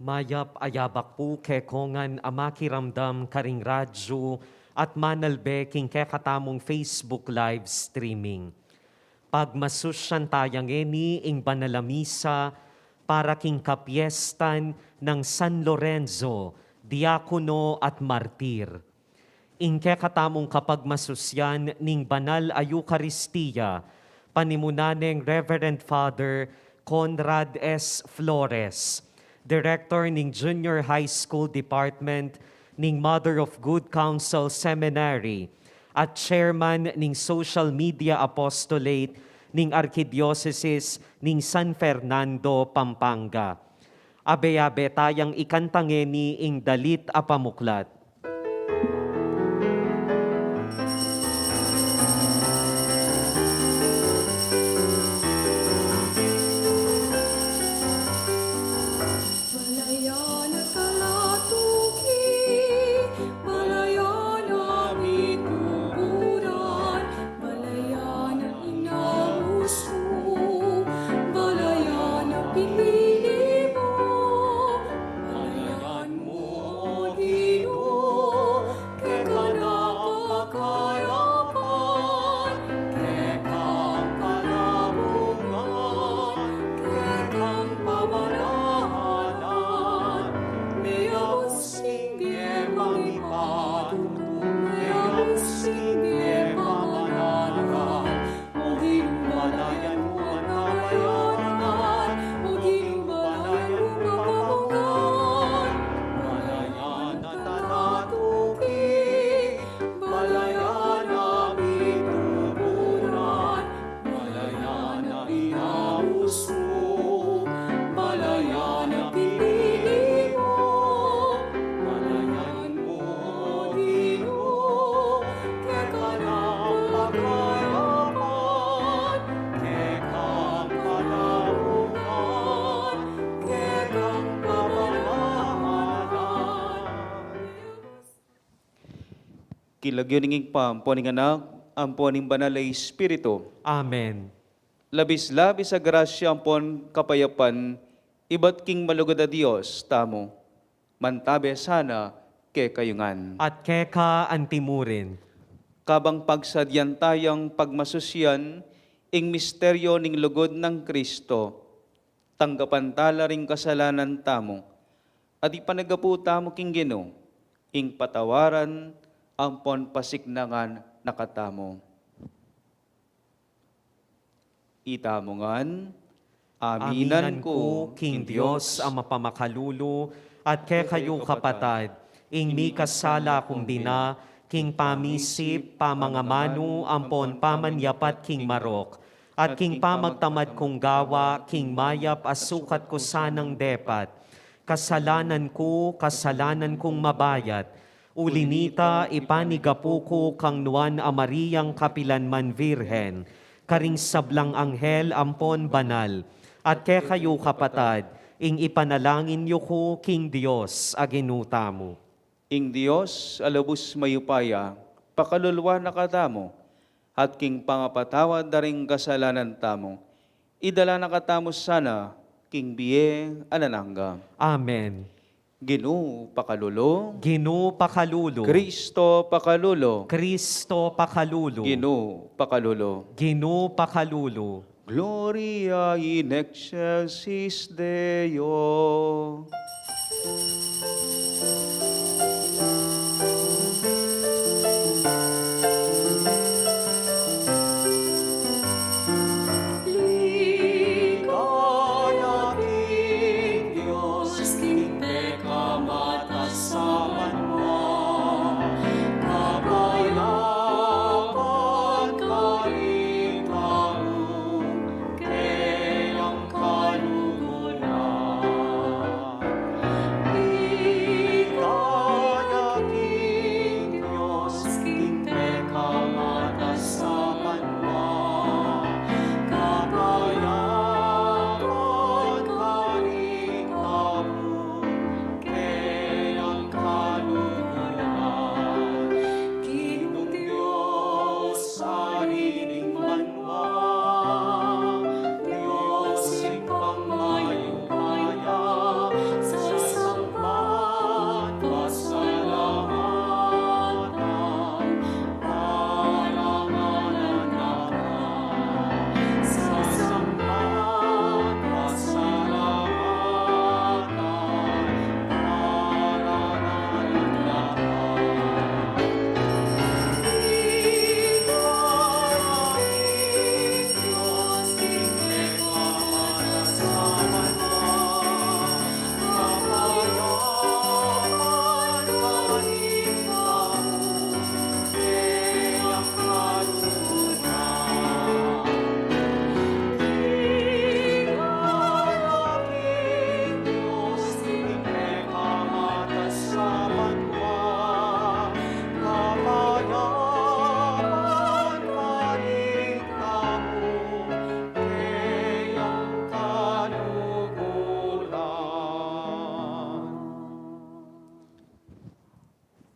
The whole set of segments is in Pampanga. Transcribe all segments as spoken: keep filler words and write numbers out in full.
Mayap a yabak pu kekongan a makiramdam karing radyu at manalbe king kekatamung Facebook live streaming. Pagmasusyan taya ngeni ing banal a misa para king kapiestan nang San Lorenzo, diakono at martir. Ing kekatamung kapagmasusyan ning banal a Eukaristia, panimunan neng Reverend Father Conrad S. Flores, Director ning Junior High School Department ning Mother of Good Counsel Seminary at Chairman ning Social Media Apostolate ning Arkidiosesis ning San Fernando, Pampanga. Abe-abe tayang ikanta ngeni ing dalit a pamuklat. Balayan a talatuki, balayan a mituburan, balayan a inamusu, balayan a pinili mu, balayan mu, O Ginu, keka na kapakarapan, keka kapalabungan, keka kapamanahan, meyabus ing e pangipatutu, meyabus ing e pamanahan, O Ginu, balayan mu a kapayapan, O Ginu, balayan mu a kapamungan, balayan a talatuki, balayan a mituburan, balayan a inamusu, balayan a pinili mu, balayan mu, Ginu, keka na kapakarapan, keka kapalabungan, keka kapamanahan. King lagyu ning Ibpa, ampon ning Anak, ampon ning Banal a Espiritu. Amen. Labis-labis a grasya ampon kapayapan ibat king malugud a Dios tamu, mantabe sana kekayu ngan. At keka antimurin. Kabang pagsadyan tayang pagmasusyan ing misteryo ning lugud nang Kristo, tanggapan ta la ring kasalanan tamu, at ipanyawad tamu king Ginu ing patawaran ampon pasiknangan na katamu. Itamu ngan, aminan ku king Dios a mapamakalulu, at kekayu kapatad, ing mikasala kung bina, king pamisip, pamangamanu, ampon pamanyapat king marok, at king pamagtamad kung gawa king mayap a sukat ku sanang depat. Kasalanan ku, kasalanan kung mabayat. Uli nita, ipanigapu ku kang Nuan a Mariang kapilan man Virgen, karing sablang anghel ampon banal, at kekayu kapatad, ing ipanalangin yu ku king Dios a Ginu tamu. Ing Dios a lubus mayupaya, pakaluluan na katamu, at king pangapatawad da ring kasalanan tamu, idala na katamu sana king bie alang angga. Amen. Ginu, pakalulu. Ginu, pakalulu. Kristo, pakalulu. Kristo, pakalulu. Ginu, pakalulu. Ginu, pakalulu. Gloria in excelsis Deo. Ligaya king Dios, king pekamatas a banua, kapayapan karing tau, kayang kaluguran.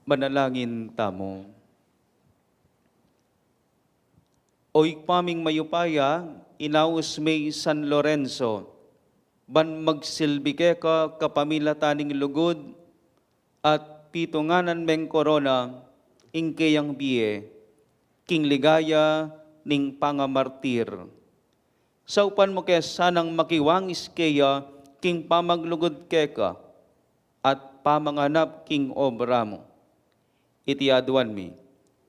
Manalangin tamu. O Ibpa ming mayupaya, inaus me i San Lorenzo ban magsilbi keka kapamilatan ning lugud at pitunganan meng korona ing keyang bie king ligaya ning pangamartir. Saupan mu ke sanang makiwangis keya king pamaglugud keka at pamanganap king obra mu. Iti aduan mi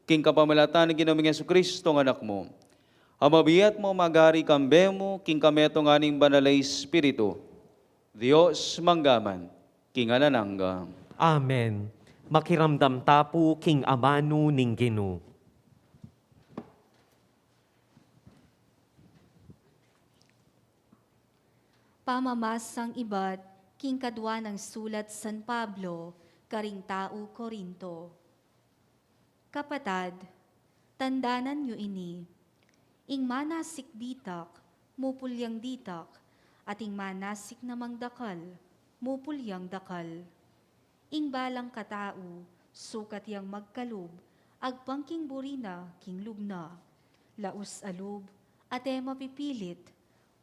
king kapamilatan ning Ginu ming Jesucristo nga Anak mu, a mabie at magari kambe mu king kametungan ning Banal a Espiritu, Dios mangga man king alang angga. Amen. Makiramdam ta pu king amanu ning Ginu. Pamamasang ibat king kadua nang sulat San Pablo karing tau Corinto. Kapatad, tandanan yu ini: ing manasik ditak, mupulyang ditak, at ing manasik namang dakal, mupulyang dakal. Ing balang katau, sukat yang magkalub, agpang king buri na king lub na, laus a lub, at e mapipilit,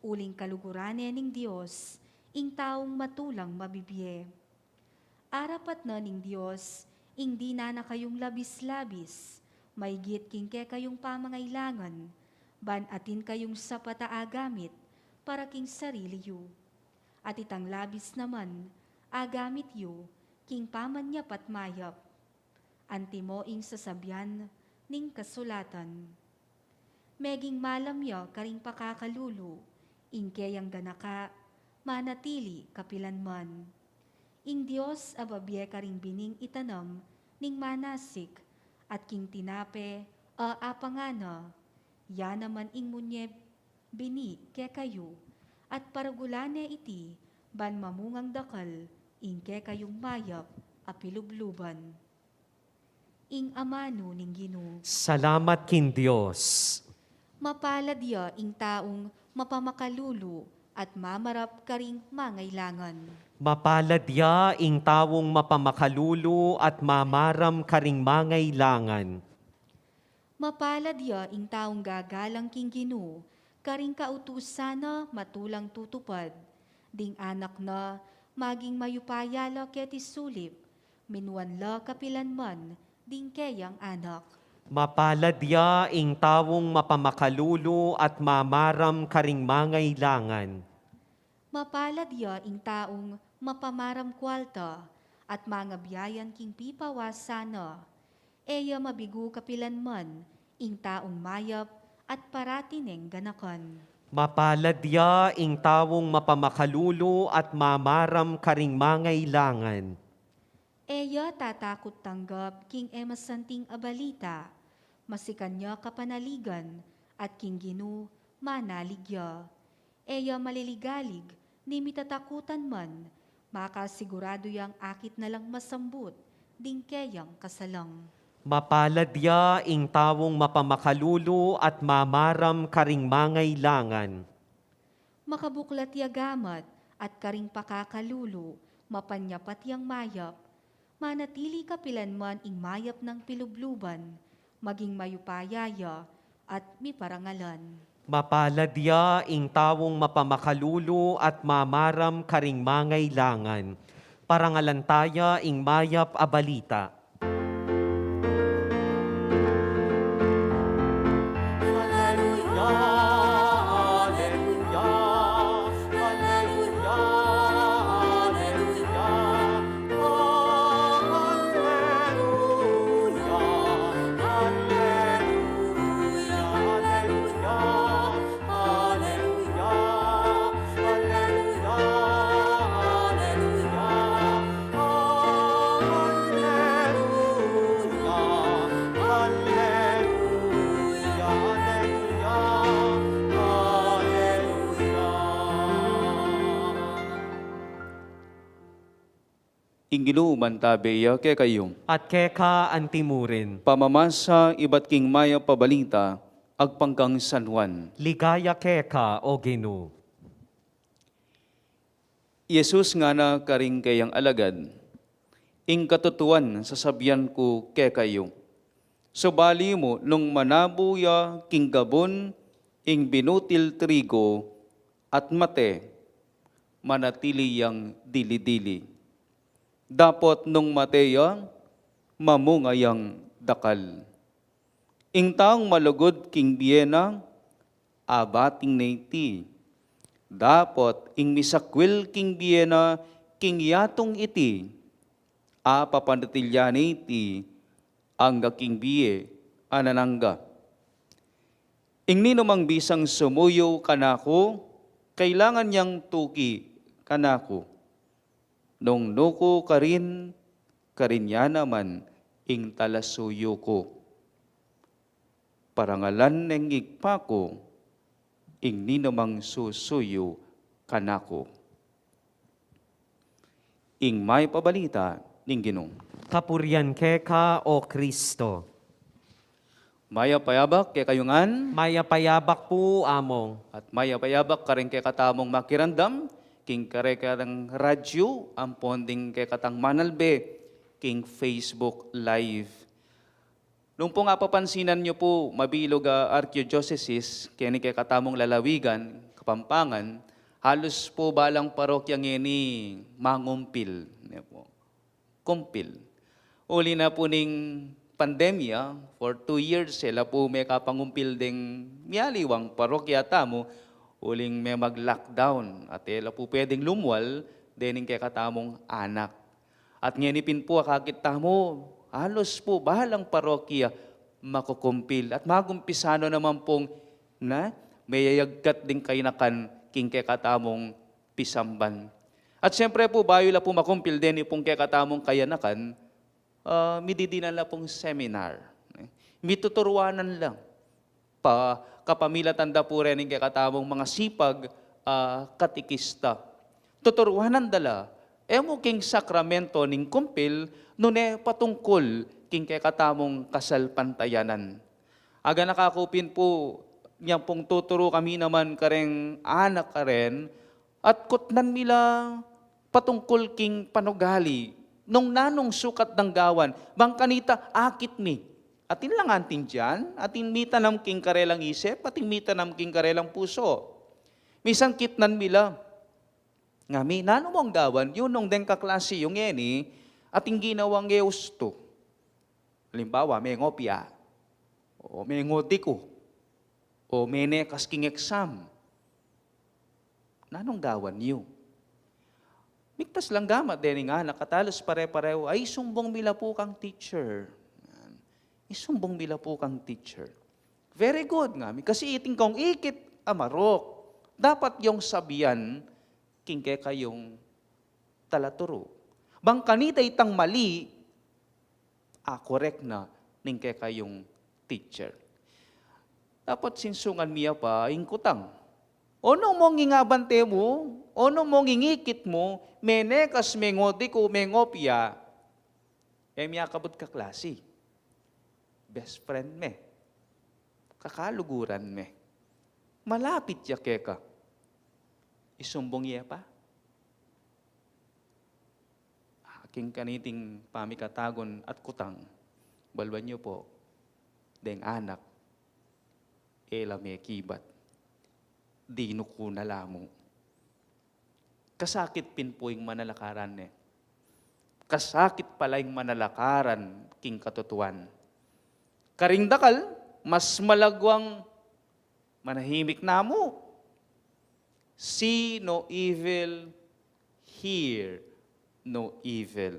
uling kaluguran ne ning Dios ing taung matulang mabibie. Arapat na ning Dios ing dinan na kayung labis-labis, maigit king kekayung pamangailangan, ban atin kayung sapat a agamit para king sarili yu. At itang labis naman, agamit yu king pamanyapat mayap. Antimo ing sasabian ning kasulatan: Meging malam ya karing pakakalulu, ing keyang ganaka manatili kapilanman. Ing Dios a babie karing bining itanam ning manasik, at king tinape a apangana, ya naman ing munye bini kekayu, at paragulan ne iti ban mamungang dakal ing kekayung mayap a pilubluban. Ing amanu ning Ginu. Salamat king Dios. Mapalad ya ing taung mapamakalulu at mamarap karing mangailangan. Mapalad ya ing taung mapamakalulu at mamaram karing mangailangan. Mapalad ya ing taung gagalang king Ginu, karing kautusan na matulang tutupad. Ding anak na maging mayupaya la keti sulip, minuan la kapilanman ding keyang anak. Mapalad ya ing taung mapamakalulu at mamaram karing mangailangan. Mapalad ya ing taung mapamaram kualta at mangabiayan king pipawasan na. E ya mabigu kapilanman ing taung mayap at parati neng ganakan. Mapalad ya ing taung mapamakalulu at mamaram karing mangailangan. E ya tatakut tanggap king e masanting a balita, masikan ya kapanaligan, at king Ginu manalig ya. E ya maliligalig, ni mitatakutan man, makasiguradu yang akit na lang masambut ding keyang kasalang. Mapalad ya ing taung mapamakalulu at mamaram karing mangailangan. Makabuklat ya gamat at karing pakakalulu, mapanyapat yang mayap, manatili kapilanman ing mayap nang pilubluban, maging mayupaya ya at miparangalan. Mapalad ya ing taung mapamakalulu at mamaram karing mangailangan. Parangalan taya ing mayap a balita. Alleluia, alleluia, alleluia, alleluia. Alleluia, alleluia, alleluia. Alleluia, alleluia, alleluia. Alleluia, alleluia, alleluia. Ing Ginu mantabe ya kekayu. At keka antimurin. Pamamasa ibat king mayap a balita agpang kang San Juan. Ligaya keka, O Ginu. I Jesus ngana karing keyang alagad, Ing katutuan sasabian ku kekayu, subali mu nung manabu ya king gabun ing binutil trigo at mate, manatili yang dili-dili. Dapot nung mate ya, mamunga yang dakal. Ing taung malugud king bie na, abating na iti. Dapot ing misakwil king bie na, king yatung iti, apapanatilyan na iti angga king bie alang angga. Ing ninumang bisang sumuyu kanaku, kailangan yang tuki kanaku. Nung nuku karin, karin ya naman ing talasuyu ku. Parangalan neng Ibpa ku ing ninumang susuyu kanaku. Ing mayap a balita ning Ginu. Kapurian keka, O Kristo. Mayap a yabak kekayu ngan. Mayap a yabak pu, Among. At mayap a yabak karing kekatamung makiramdam king kare-kareng radyu ampon ding kekatang manalbe king Facebook Live. Nung pung apapansinan yu pu, mabilug a arkidiocese keni kekatamung lalawigan, Kapampangan, halus pu balang parokya ngeni mangumpil, ne pu. Kumpil. Uli na pu ning pandemya, for two years, e la pu mekapangumpil deng mialiwang parokya tamu, uling memag-lockdown, at e la pu pwedeng lumwal dening kekatamung anak. At ngeni pin pu, akakit tamu, halus pu balang parokya makukumpil. At magumpisa no naman pung, na, meyayagkat ding kayanakan king kekatamung pisamban. At siyempre pu, bayu la pu makumpil deni pung kekatamung kayanakan, ah, mididinan la pung seminar. Mituturuanan la pa kapamilatan da pu rening kekatamung mga sipag, ah, katekista. Tuturuanan da la, e mu king sakramento ning kumpil, nune patungkul king kekatamung kasalpantayanan. Aganaka ku pin pu, nyang pung tuturu kami naman kareng anak karen, at kutnan mi la patungkul king panugali, nung nanung sukat dang gawan, bang kanita akit mi. Atin lang anting diyan, atin mitanam king karelang isip, atin mitanam king karelang pusu. Misan kitnan mi la, ngami, nanu mung gawan yu nung deng kaklase yu ngeni, atin ginawang e ustu. Alimbawa, mengopya, o mengodiku, o menekas king exam. Nanung gawan yu? Migtas lang gamat dening anak, at halos pare-pareho, ay, isumbung mi la pu kang teacher. Yan. Isumbung mi la pu kang teacher. Very good, ngami. Kasi iting kung ikit a marok, dapat yung sabian king kekayung talaturu. Bang kanita itang mali, a-correct na ning kekayung teacher. Dapat sinsungan mi ya pa ing kutang. Onu mung ing abante mu, onu mung ing ikit mu, menekas, mengodiku, mengopya, e mi akabut kaklase. Best friend me. Kakaluguran me. Malapit ya keka. Isumbung ye pa. Aking kaniting pamikatagun at kutang, baluan yu pu, deng anak, e la mekibat, dinuku na la mu. Kasakit pin pu ing manalakaran ne. Kasakit pala ing manalakaran king katutuan. Karing dakal, mas malagwang manahimik na mu. See no evil, hear no evil.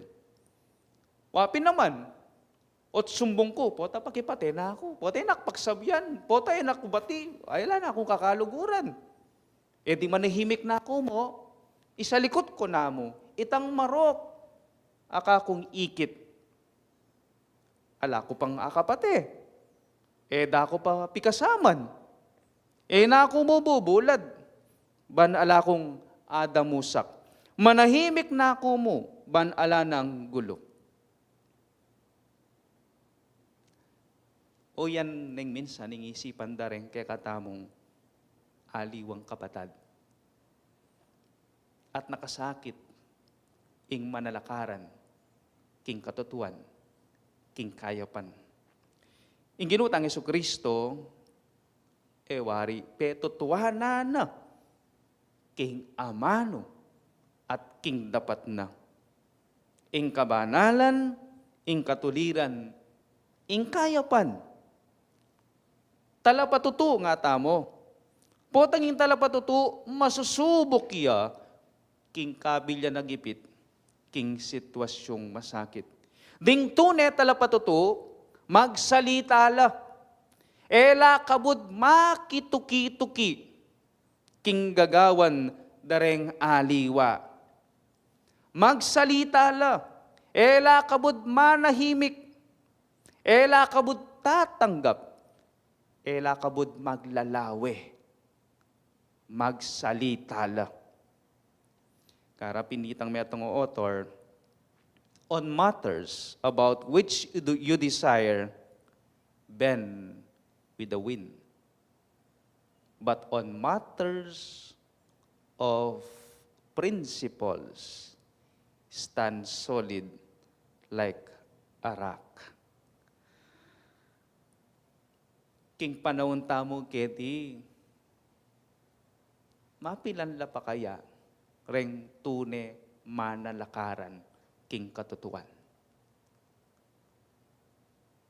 Wa pin naman, ot sumbung ku, pota pakipate na ku, pota e na ku pagsabian, pota e na ku bati, ay, ala na kung kakaluguran. E di manahimik na ku mu, isalikut ku na mu, itang marok a kakung ikit. Ala ku pang akapate. E da ku pa pikasaman. E na ku mu bubulad ban ala kung adamusak. Manahimik na ku mu ban ala nang gulu. O yan neng minsan ing isipan da reng kekatamung aliwang kapatad. At nakasakit ing manalakaran king katutuan, king kayapan. Ing Ginu tang Jesucristo, e wari, petutuanan na king amanu at king dapat na. Ing kabanalan, ing katuliran, ing kayapan. Talapatutu ngana tamu. Potang ing talapatutu, masusubuk ya king kabilyan a gipit, king sitwasyung masakit. Ding tune talapatutu, magsalita la. E la kabud makituki-tuki king gagawan da reng aliwa. Magsalita la. E la kabud manahimik. E la kabud tatanggap. E la kabud maglalawe. Magsalita la. Kaya pin itang metung a author, "On matters about which you do- you desire, bend with the wind. But on matters of principles, stand solid like a rock." King panaun tamu keti, mapilan la pa kaya reng tune manalakaran king katutuan?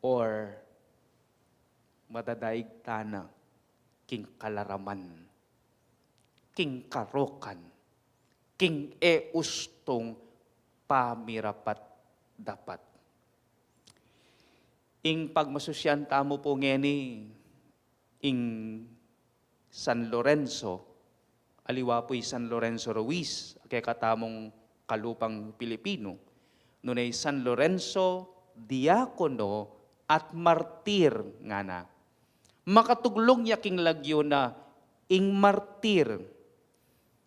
Or madadaig tana king kalaraman, king karokan, king e ustung pamirapat-dapat? Ing pagmasusyan tamu pu ngeni, ing San Lorenzo, aliwa pu i San Lorenzo Ruiz, a kekatamung kalupang Pilipinu, nune i San Lorenzo, diakono at martir ngana. Makatuglung ya king lagyu na ing martir.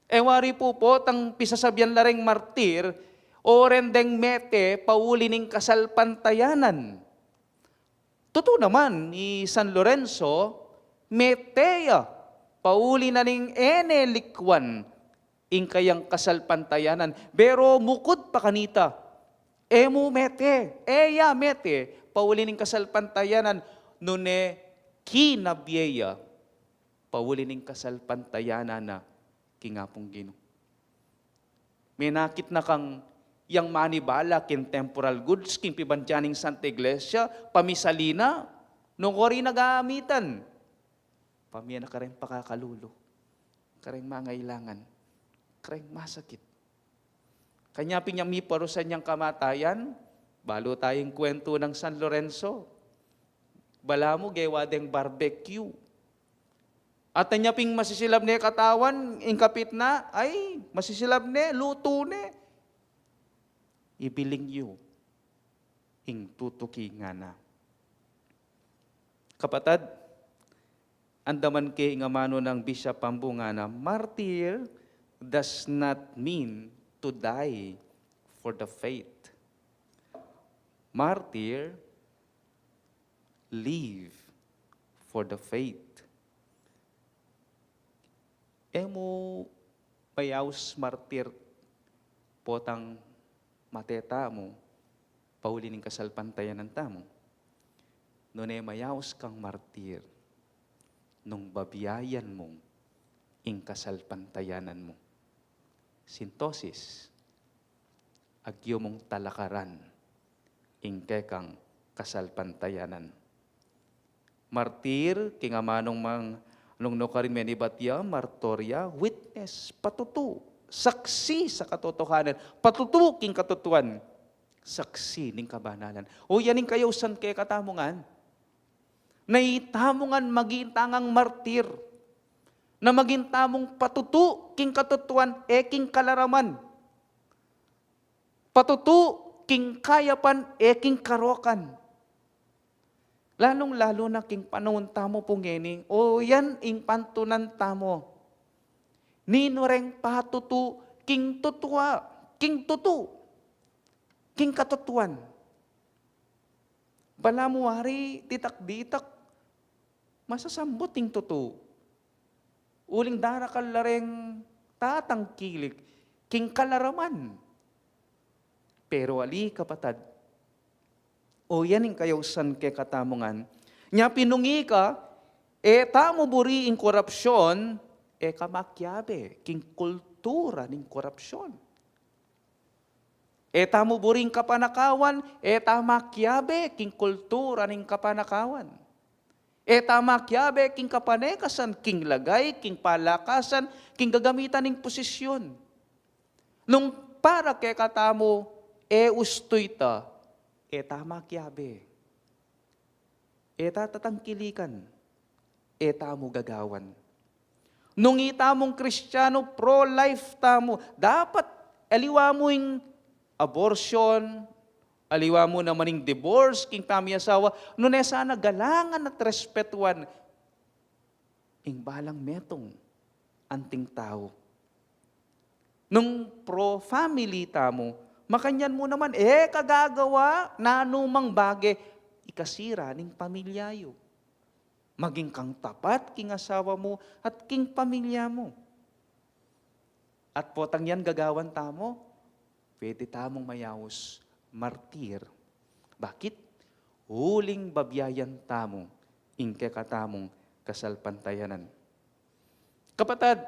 E wari pu potang pisasabian la reng martir, o ren deng mete pauli ning kasalpantayanan. Tutu naman, i San Lorenzo, mete ya pauli na ning e ne likwan ing kayang kasalpantayanan. Pero mukud pa kanita, e mu mete, e ya mete pauli ning kasalpantayanan, nune kinabie ya pauli ning kasalpantayanan na king Apung Ginu. Menakit na kang yang manibala king temporal goods, king pibandian ning Santa Iglesia, pamisali na, nung kori na gamitan, pamie na kareng pakakalulu, kareng mangailangan, kareng masakit. Kanya pin yang miparusa neng kamatayan, balu tayung kwentu nang San Lorenzo. Balamu gewa deng barbecue. At anya pin masisilab ne katawan, ing kapit na, ay, masisilab ne, lutu ne. Ibiling yu ing tutuki ngana. Kapatad, andaman ke ing amanu nang Bishop Pambu ngana, martyr does not mean to die for the faith. Martyr live for the faith. E mu mayaus martir potang mate tamu, pauli ning kasalpantayanan tamu. Nune mayaus kang martir nung babiayan mu ing kasalpantayanan mu. Sintosis, agyu mung talakaran ing kekang kasalpantayanan. Martir, king amanung mang nung nukarin menibat ya, martorya, witness, patutu, saksi sa katotohanan, patutu king katutuan, saksi ning kabanalan. O yan ing kayausan kekatamu ngan. Na itamu ngan maging tangang martir, na maging tamung patutu king katutuan, e king kalaraman. Patutu king kayapan, e king karokan. Lalung-lalu na king panaun tamu pu ngeni, o yan ing pantunan tamu. Ninu reng patutu king tutua, king tutu, king katutuan. Balamu wari ditak-ditak masasambut ing tutu. Uling darakal la reng tatangkilik king kalaraman. Pero ali, kapatad, O yan ing kayausan kekatamu ngan. Nya pin nung ika, e tamu buri ing korapsyon, e ka makiabe king kultura ning korapsyon. E tamu buri ing kapanakawan, e ta makiabe king kultura ning kapanakawan. E ta makiabe king kapanekasan, king lagay, king palakasan, king gagamitan ning posisyon. Nung para kekatamu, e ustu ita, e ta makiabe. E ta tatangkilikan, e tamu gagawan. Nung itamung Kristiyanu, pro-life tamu, dapat aliwa mu ing abortion, aliwa mu naman ing divorce, king pamiasawa, nune sana galangan at respetuan ing balang metung anting tau. Nung pro-family tamu, makanyan mu naman, e ka gagawa nanumang bage ikasira ning pamilya yu. Maging kang tapat king asawa mu at king pamilya mu. At potang yan gagawan tamu, pwede tamung mayaus martir. Bakit? Uling babiayan tamu ing kekatamung kasalpantayanan. Kapatad,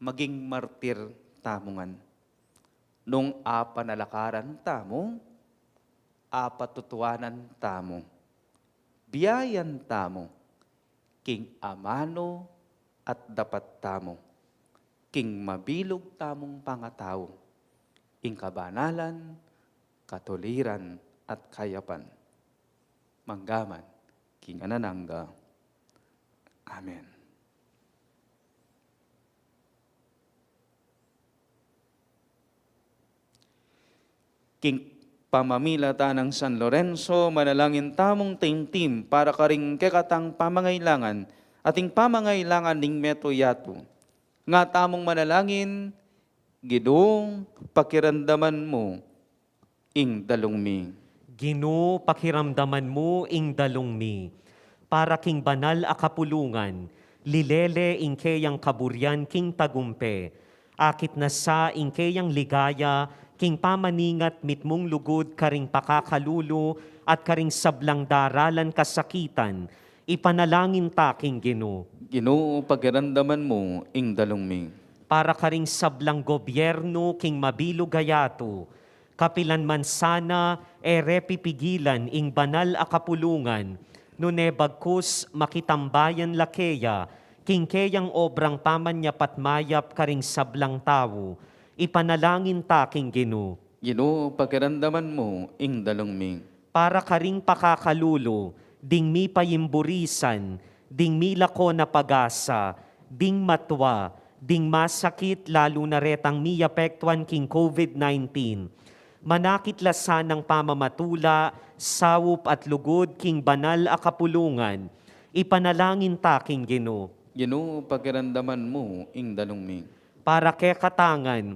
maging martir tamu ngan. Nung apanalakaran tamu, apatutuanan tamu, biayan tamu, king amanu at dapat tamu, king mabilug tamung pangatau, ing kabanalan, katuliran, at kayapan. Manggaman king alang angga. Amen. King pamamilatan nang San Lorenzo, manalangin tamung taimtim para karing kekatang pamangailangan at ing pamangailangan ning meto yatu. Nga tamung manalangin, Ginu, pakiramdaman mu ing dalung mi. Ginu, pakiramdaman mu ing dalung mi. Para king banal a kapulungan, lilele ing keyang kaburian king tagumpe. Akit na sa ing keyang ligaya king pamaningat mitmung lugud karing pakakalulu at karing sablang daralan kasakitan, ipanalangin ta king Ginu. Ginu, pakiramdaman mu ing dalung mi. Para karing sablang gobyernu king mabilug a yatu, kapilan man sana e re pipigilan ing banal a kapulungan, nune bagkus makitambayan la keya king keyang obrang pamanyapat mayap karing sablang tau, ipanalangin ta king Ginu. Ginu, pakiramdaman mu ing dalung mi. Para karing pakakalulu, ding mipayimburisan, ding milako na pag-asa, ding matua, ding masakit, lalu na retang miapektuan king COVID nineteen. Manakit la sanang pamamatula, saup at lugud king banal a kapulungan, ipanalangin ta king Ginu. Ginu, pakiramdaman mu ing dalung mi. Para kekatang ngan,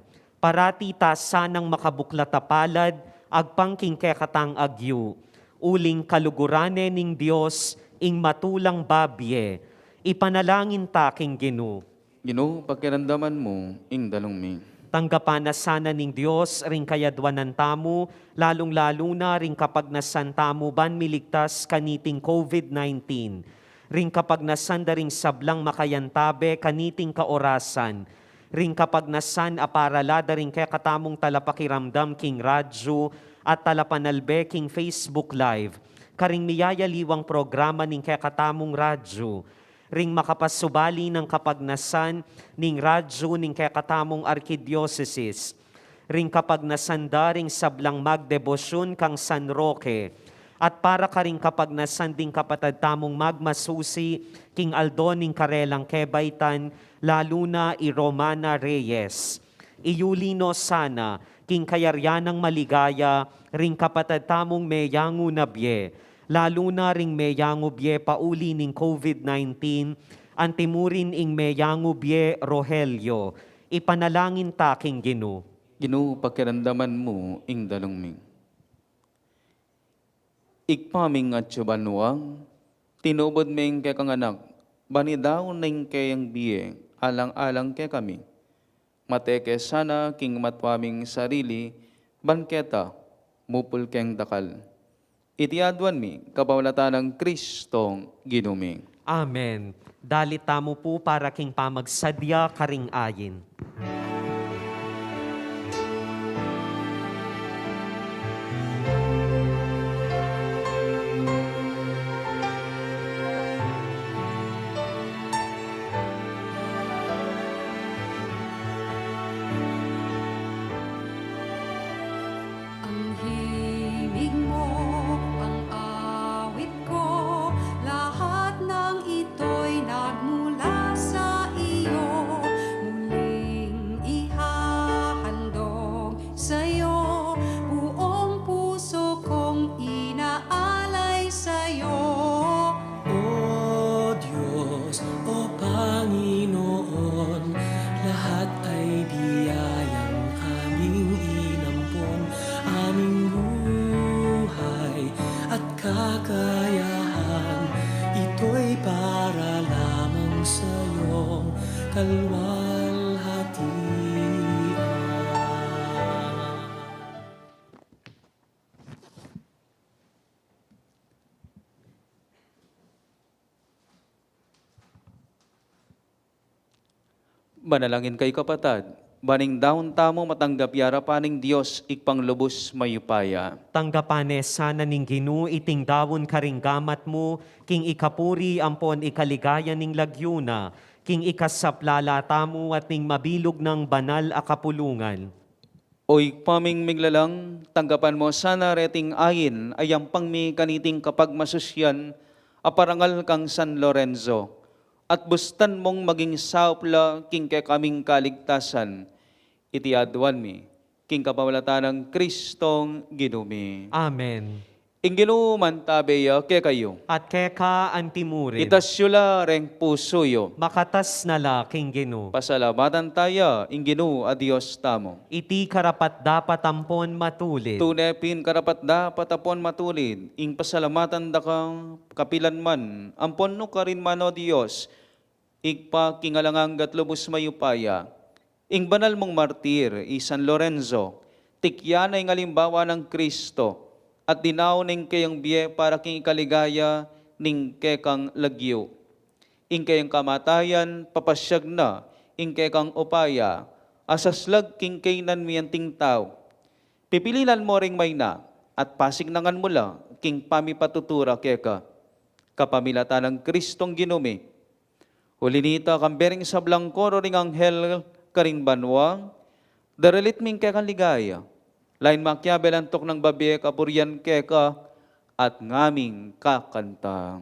parati ta sanang makabuklat a palad agpang king kekatang agyu, uling kaluguran ne ning Dios ing matulang babie. Ipanalangin ta king Ginu. Ginu, pakiramdaman mu ing dalung mi. Tanggapan na sana ning Dios ring kayadwanan tamu, lalung-lalu na ring kapagnasan tamu ban miligtas kaniting COVID nineteen. Ring kapagnasan da ring sablang makayantabe kaniting kaorasan. Ring kapagnasan a para la da ring kekatamung talapakiramdam king radyu at talapanalbe king Facebook Live, karing miyayaliwang programa ning kekatamung radyu. Ring makapasubali nang kapagnasan ning radyu ning kekatamung arkidiosesis. Ring kapagnasan da ring sablang magdebosyun kang San Roque, at para karing kapagnasan ding kapatad tamung magmasusi king aldo ning karelang kebaitan, lalu na i Romana Reyes. Iyuli no sana king kayarian nang maligaya ring kapatad tamung meyangu na bie, lalu na ring meyangu bie pauli ning COVID nineteen, antimurin ing meyangu bie Rogelio. Ipanalangin ta king Ginu. Ginu, pakiramdaman mu ing dalung mi. Ibpa ming atsu banua, tinubud me ing kekang Anak, ban idaunan ing keyang bie alang-alang kekami. Mate ke sana king matua ming sarili, ban keta mupul keng dakal. Iti aduan mi kapamilatan nang Kristong Ginu mi. Amen. Dalit tamu pu para king pamagsadya karing ayin. Ang himig mo, ang awit ko, lahat ng ito'y nagmula sa iyo. Muling ihahandog sa'yo, buong puso kong inaalay sa'yo. O Diyos, o Panginoon, lahat ay biyayang aming inampon, aming buhay at kakayahan, ito'y para lamang sa'yong kalwalhatian. Manalangin kayu, kapatad, ban ing daun tamu matanggap ya arapan ning Dios Ibpang lubus mayupaya. Tanggapan ne sana ning Ginu iting daun karing gamat mu, king ikapuri ampon ikaligaya ning lagyu na, king ikasaplala tamu at ning mabilug nang banal a kapulungan. O Ibpa ming miglalang, tanggapan mu sana reting ain a yampang mi kaniting kapagmasusyan a parangal kang San Lorenzo, at bustan mung maging saup la king kekaming kaligtasan. Iti aduan mi king kapamilatan nang Kristong Ginu mi. Amen. Ing Ginu mantabe ya kekayu. At keka antimurin. Itas yu la reng pusu yu. Makatas na la king Ginu. Pasalamatan taya ing Ginu a Dios tamu. Iti karapat-dapat ampon matulid. Tune pin karapat-dapat ampon matulid ing pasalamatan da ka kapilan man, ampon nukarin man, O Dios, Ibpa king alang angga at lubus mayupaya. Ing banal mung martir i San Lorenzo, tikyan na ing alimbawa nang Kristo, at dinaun na ing keyang bie para king ikaligaya ning kekang lagyu. Ing keyang kamatayan papasyag na ing kekang upaya a saslag king kaynan mi anting tau. Pipilinan mu ring mayna at pasiknangan mu la king pamipatutura keka. Kapamilatan nang Kristong Ginu mi. Uli nita, kambe ring sablang koro ring anghel karing banua, daralit mi ing kekang ligaya. Lain makiabe la antok nang babie kapurian keka at ngaming kakanta.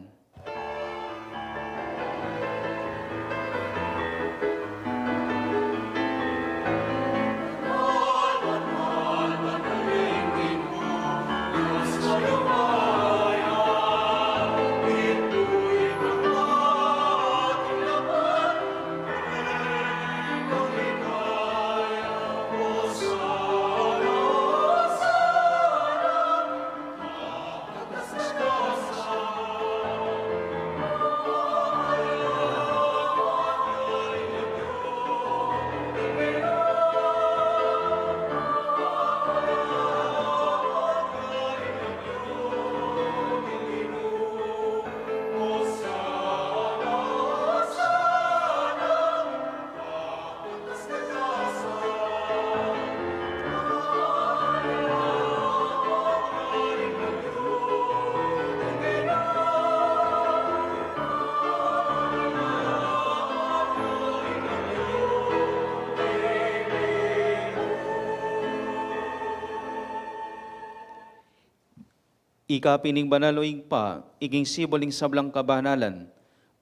Ika pin ing banal, o Ibpa, ika ing sibul ning sablang kabanalan.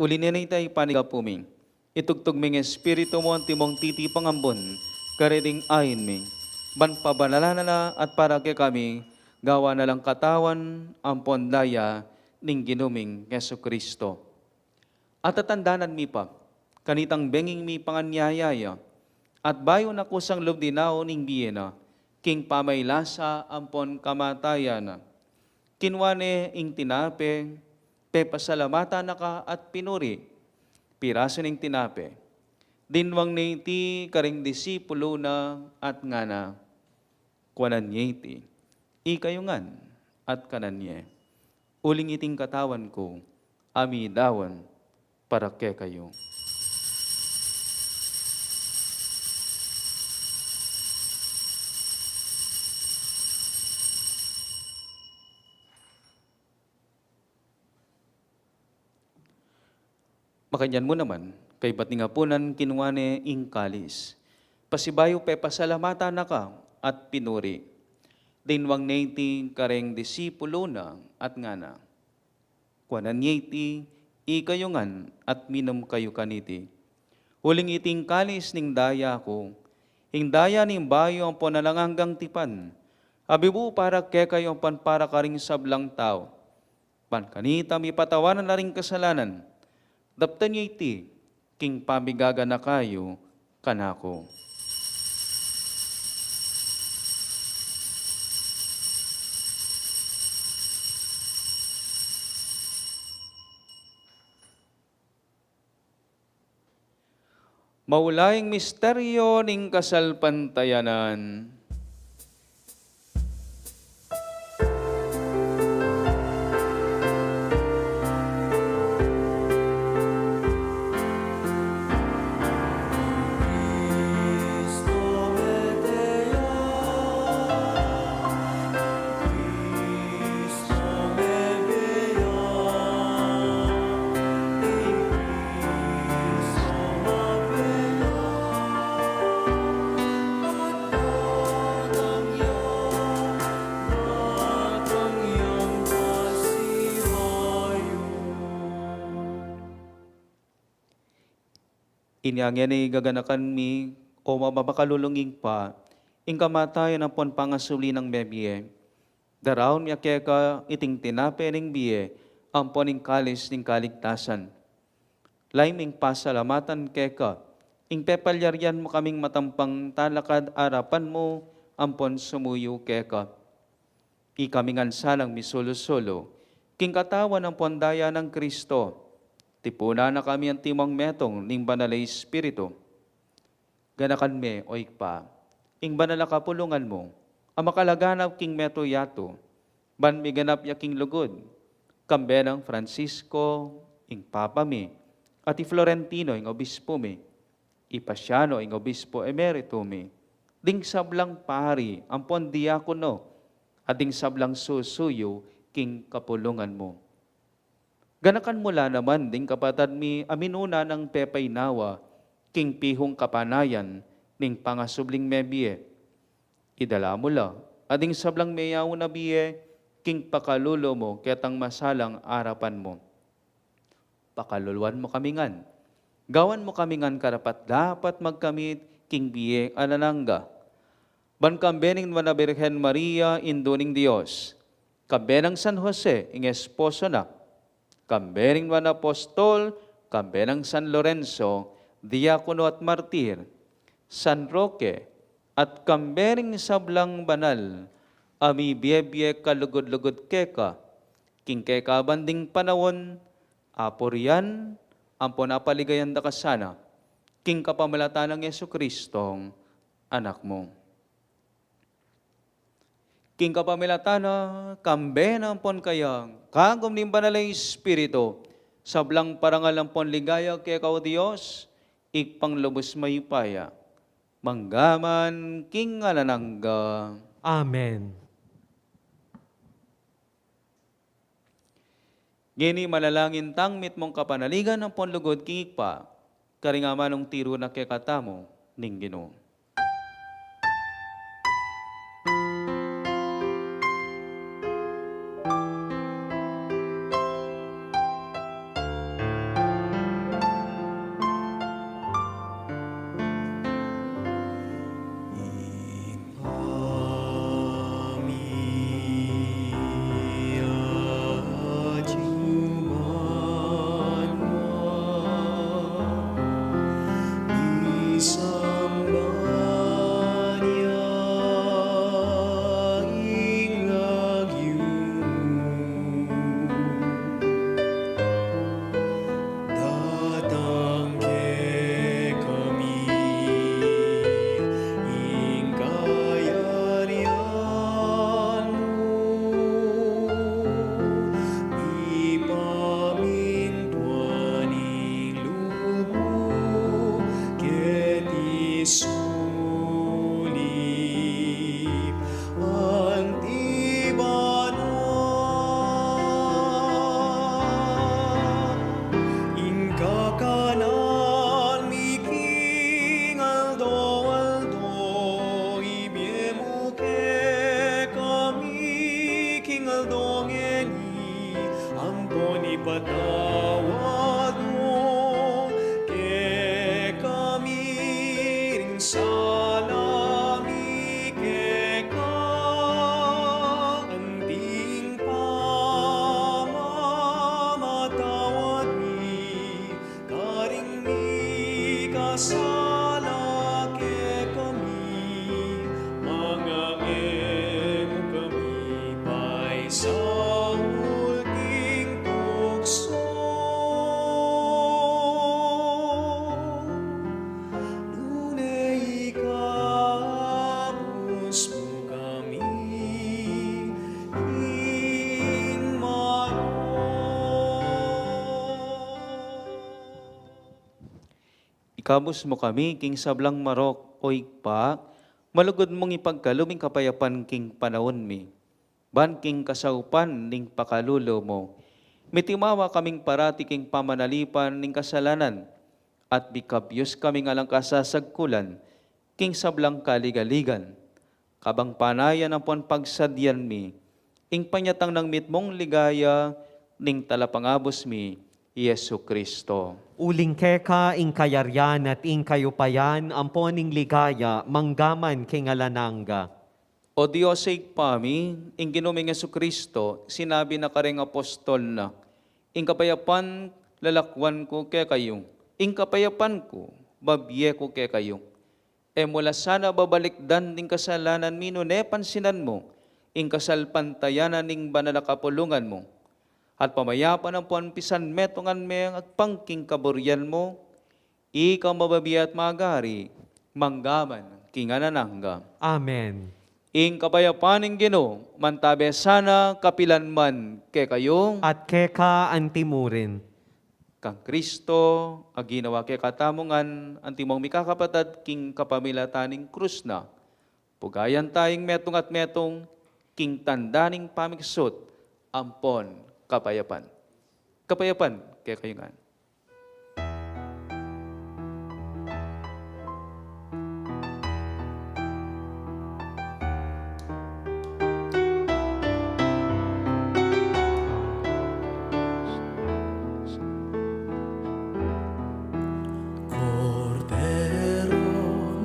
Uli na nita, ipanyawad mi, itugtug ming Espiritu mu antimong titipang ambun kareting ain mi, ban pabanalan na la at para kekami gawan na lang katawan ampon daya ning Ginu ming Jesucristo. At tatandanan mi pa kanitang benging mipanganyaya ya, at bayu na kusang lub dinaun ing bie na king pamaylasa ampon kamatayan na, kinua ne ing tinape, pepasalamatan na ka at pinuri, pirasu ne ing tinape, dinwang ne iti karing disipulu na at ngana: Kuanan ye iti, ikayu ngan, at kanan ye. Uling iting katawan ku, a midaun para kekayu. Makanyan mu naman, kaybat ning apunan, kinua ne ing kalis. Pasibayu pepasalamatan na ka at pinuri. Dinwang ne iti kareng disipulo na at ngana: Kuanan ye iti ikayu ngan at minum kayu kaniti. Uling iti ing kalis ning daya ku, ing daya ning bayu ampon alang anggang tipan, a mibu para kekayu ampon para karing sablang tau. Ban kanita mipatawanan la ring kasalanan. Daptan ye iti king pamigaganaka yu kanaku. Maulaing misteryo ning kasalpantayanan. Inya ngeni gaganakan mi, o mamakalulung Ibpa, ing kamatayan ampon pangasubli nang mebie. Daraun mi keka iting tinape ning bie ampon ing kalis ning kaligtasan. Lalu ming pasalamatan keka ing pepalyarian mu kaming matampang talakad arapan mu ampon sumuyu keka. Ikami ngan sanang misulu-sulu king katawan ampon daya nang Kristo. Tipunan na kami antimong metung ning Banal a Espiritu. Ganakan me, o Ibpa, ing banal a kapulungan mu a makalaganap king metung yatu, ban miganap ya king lugud, kambe nang Francisco, ing Papa mi, at i Florentino, ing Obispo mi, i Paciano, ing Obispo Emerito mi, ding sablang pari ampon diakono, at ding sablang susuyu king kapulungan mu. Ganakan mu la naman ding kapatad mi a minuna nang pepaynawa king pihung kapanayan ning pangasubling mebie. Idala mu la, a ding sablang meyaun a bie, king pakalulu mu ketang masalang arapan mu. Pakaluluan mu kami ngan. Gawan mu kami ngan karapat-dapat magkamit king bie alang angga. Ban kambe ning Nuan a Birhen Maria, Indu ning Dios, kambe nang San Jose, ing esposo na, kambe ring nuan a apostol, kambe nang San Lorenzo, diakono at martir, San Roque, at kambe ring sablang banal a mibie-bie kalugud-lugud keka, king kekaban ding panaun, apurian ampon apaligayan da ka sana, king kapamilatan nang Jesucristong Anak mu. King kapamilatan na, kambe na ampon kaya, kagum ning Banal a Espiritu, sablang parangal ampon ligaya keka, o Dios, Ibpang lubus mayupaya, mangga man king alang angga. Amen. Ngeni manalangin tang mitmung kapanaligan ampon lugud king Ibpa, karing amanung tiru na kekatamu ning Ginu. Sulip anti bana, ing kakanan mi king aldo-aldo, ibie mu kekami king aldo ngeni, ampon ipatawad mu kekami ring sala mi keka, anting pamamatawad mi karing mikasala kekami, manga e mu kami paisaul king tuksu, nune ikabus mu kami king marok. Ikabus mu kami king sablang marok, O Ibpa, malugud mung ipagkalub ing kapayapan king panaun mi, ban king kasaupan ning pakalulu mu, mitimawa kaming parati king pamanalipan ning kasalanan, at mikabyus kaming alang kasasagkulan king sablang kaligaligan, kabang panayan ampon pagsadyan mi ing panyatang nang mitmung ligaya ning Talapangabus mi, i Jesu-Cristo. Uling keka ing kayarian at ing kayupayan ampon ing ligaya, manggaman king alang angga. O Dios, Ibpa mi, ing Ginu ming Jesu-Cristo, sinabi na karing apostol na, Ing kapayapan lalakwan ku kekayu, ing kapayapan ku babie ku kekayu. E mu la sana babalikdan ding kasalanan mi, nune pansinan mu ing kasalpantayanan ning banal a kapulungan mu, at pamayapan ampon pisanmetungan me agpang king kaburian mu. Ika mababie at magari, manggaman king alang angga. Amen. Ing kapayapan ning Ginu mantabe sana kapilan man kekayu. At keka antimurin. Kang Kristo a ginawa kekatamu ngan, antimong mikakapatad king kapamilatan ning krus na, pugayan taya ing metung at metung king tanda ning pamiksut ampon kapayapan. Kapayapan kekayu ngan. Kordero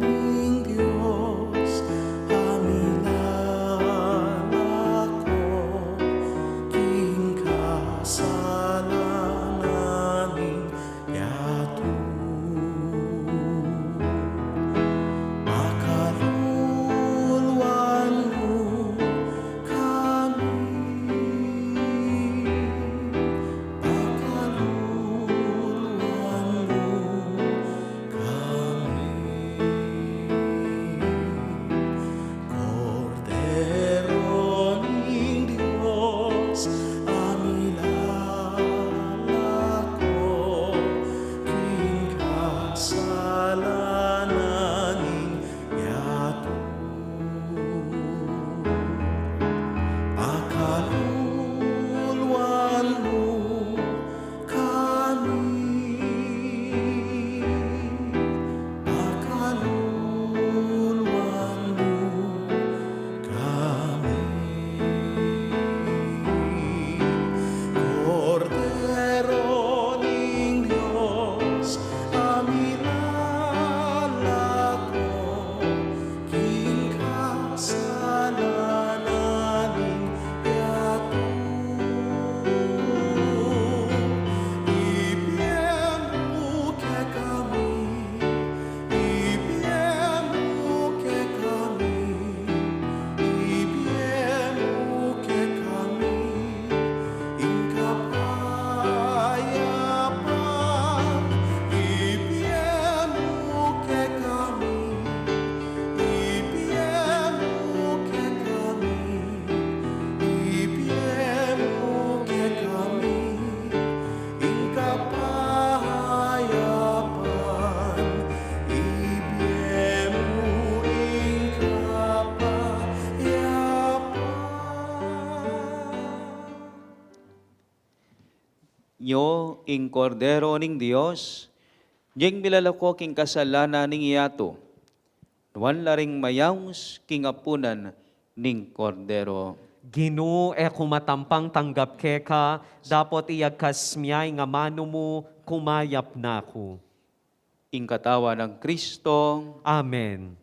ning Dios, a milalako king kasalanan ing Kordero ning Dios, ing milalako king kasalanan ning yatu. Nuan la ring mayaus king apunan ning Kordero. Ginu, e ku matampang tanggap keka, dapot iyagkas mu ing amanu mu, kumayap na ku. Ing katawan nang Kristo. Amen.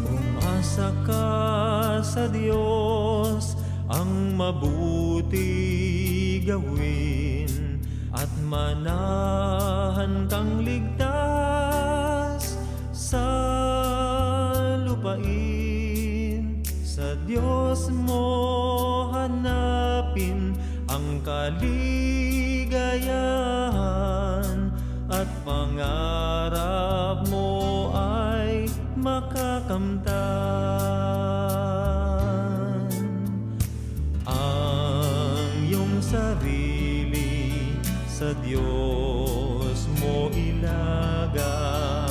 Umasa ka sa Dios, ang mabuti gawin, at manahan kang ligtas sa lupain. Sa Dios mo hanapin ang kaligayahan, at pangarap mo ay makakamtan. Ang iyong sarili sa Diyos mo ilaga.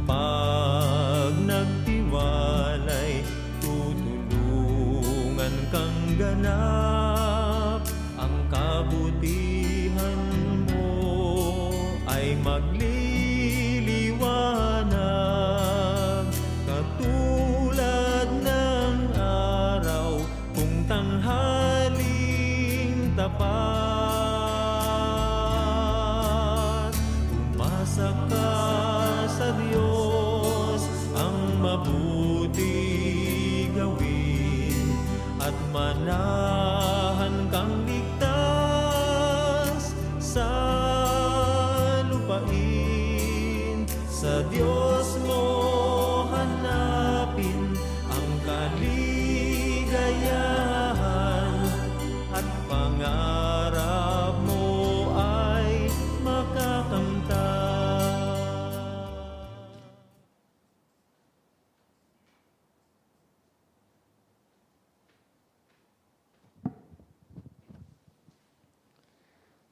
Pag nagtiwalay, tutulungan kang ganap. Ang kabutihan mo ay magliliwanag katulad ng araw kung tanghaling tapat. Umasa ka sa Diyos, ang mabuti gawin, at manahan kang ligtas sa lupain. Sa Diyos mo hanapin ang kaligayahan, at pangarap mo ay makakamtan.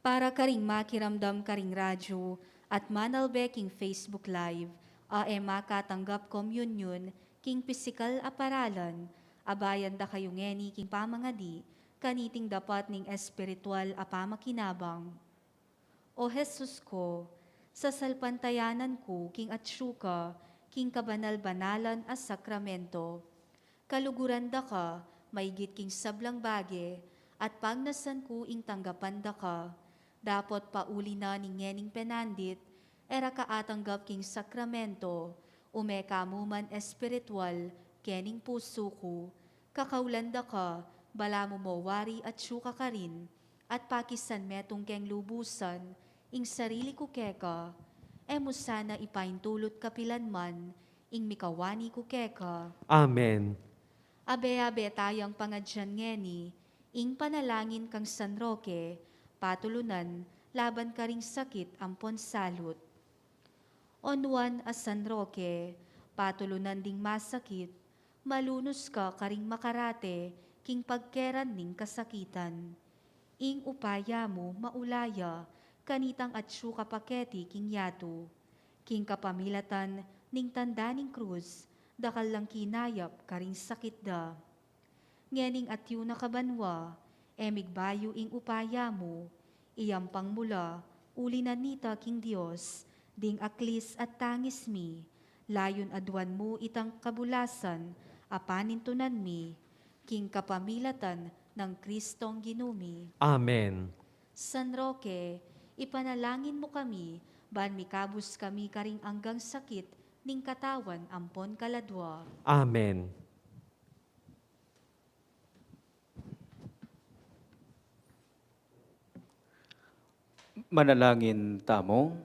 Para karing makiramdam karing radyo at manalbe king Facebook Live, a e makatanggap komunyon king pisikal a paralan, abayan da kayu ngeni king pamangadi kaniting dapat ning espiritual a pamakinabang. O Jesus ko, sasalpantayanan ku king atsu ka king kabanal-banalan a sakramento. Kaluguran da ka maigit king sablang bage, at pagnasan ku ing tanggapan da ka. Dapot pauli na ning ngening penandit, e ra ka atanggap king sakramento, ume ka mu man espiritual kening pusu ku. Kakaulan da ka, balamu mo wari atsu ka karin, at pakisan metung keng lubusan ing sarili ku keka. E mu sana ipaintulut kapilan man ing mikawani ku keka. Amen. Abe-abe tayang pangadyan ngeni ing panalangin kang San Roque, patulunan laban karing sakit ampon salut. O nuan a San Roque, patulunan ding masakit, malunus ka karing makarate king pagkeran ning kasakitan. Ing upaya mu maulaya kanitang atsu ka pa keti king yatu. King kapamilatan ning tanda ning krus, dakal lang kinayap karing sakit da. Ngening atiu na ka banua, e migbayu ing upaya mu, iyampang mu la uli na nita king Dios ding aklis at tangis mi, layun aduan mu itang kabulasan a panintunan mi, king kapamilatan nang Kristong Ginu mi. Amen. San Roque, ipanalangin mu kami, ban mikabus kami karing anggang sakit ning katawan ampon kaladua. Amen. Manalangin tamu.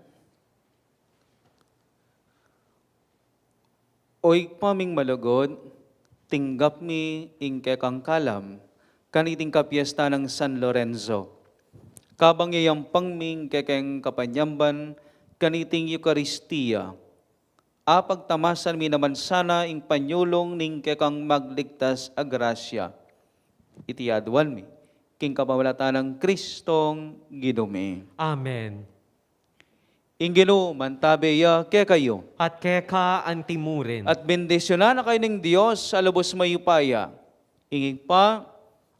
O Ibpa ming malugud, tinggap mi ing kekang kalam kaniting kapiesta nang San Lorenzo. Kabang yayampang mi ing kekeng kapanyamban kaniting Eukaristia, apagtamasan mi naman sana ing panyulung ning kekang magligtas a grasya. Iti aduan mi king kapamilatan nang Kristong Ginu mi. Amen. Ing Ginu mantabe ya kekayu. At keka antimurin. At bendisyunan na kayu ning Dios a lubus mayupaya, ing Ibpa,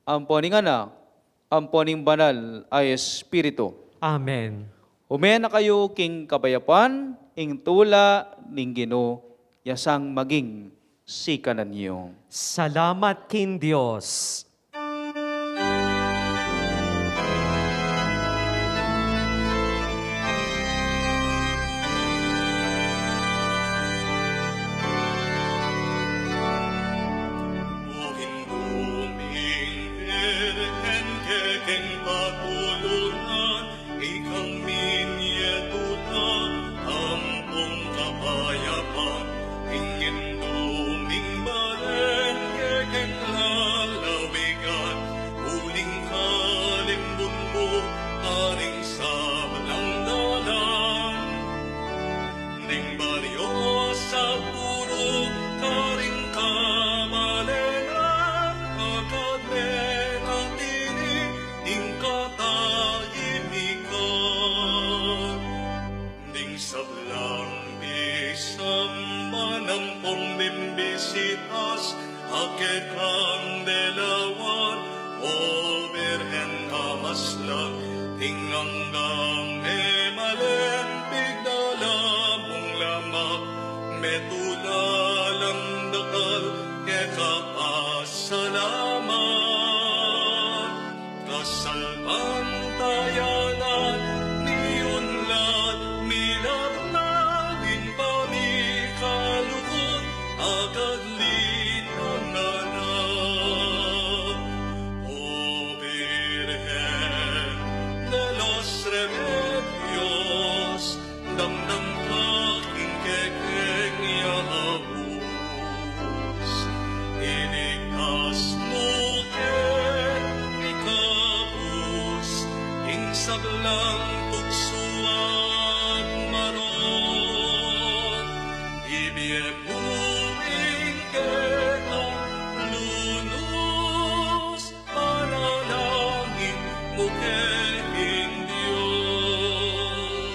ampo ning Anak, ampo ning Banal a Espiritu. Amen. Ume na kayu king kapayapan, ing tula ning Ginu ya sang maging sikanan yu. Salamat king Dios. O Ginu ming Birhen, kekeng patulunan, ikang minye tula ampong kapayapan, ing Indu ming balen kekeng lalawigan, uling kalimbun mu karing sablang dalan. Ding baryo saburo karing kabalenan, agad menatili ing katahimikan. Ding sablang bisamban ampong bimbisitas, a kekang delawan, O Birhen a maslag, ing anggang memalen pigdala mung lamak, metula lang dakal keka pasalamat. Kasalpantayanan mi unlad, milaknad ing pamikalugud, agad linangan na. O Birhen de los Remedios, damdam ka king kekeng ya abus. Iligtas mu keng ikabus ing sablang tuksu at marok. Ibie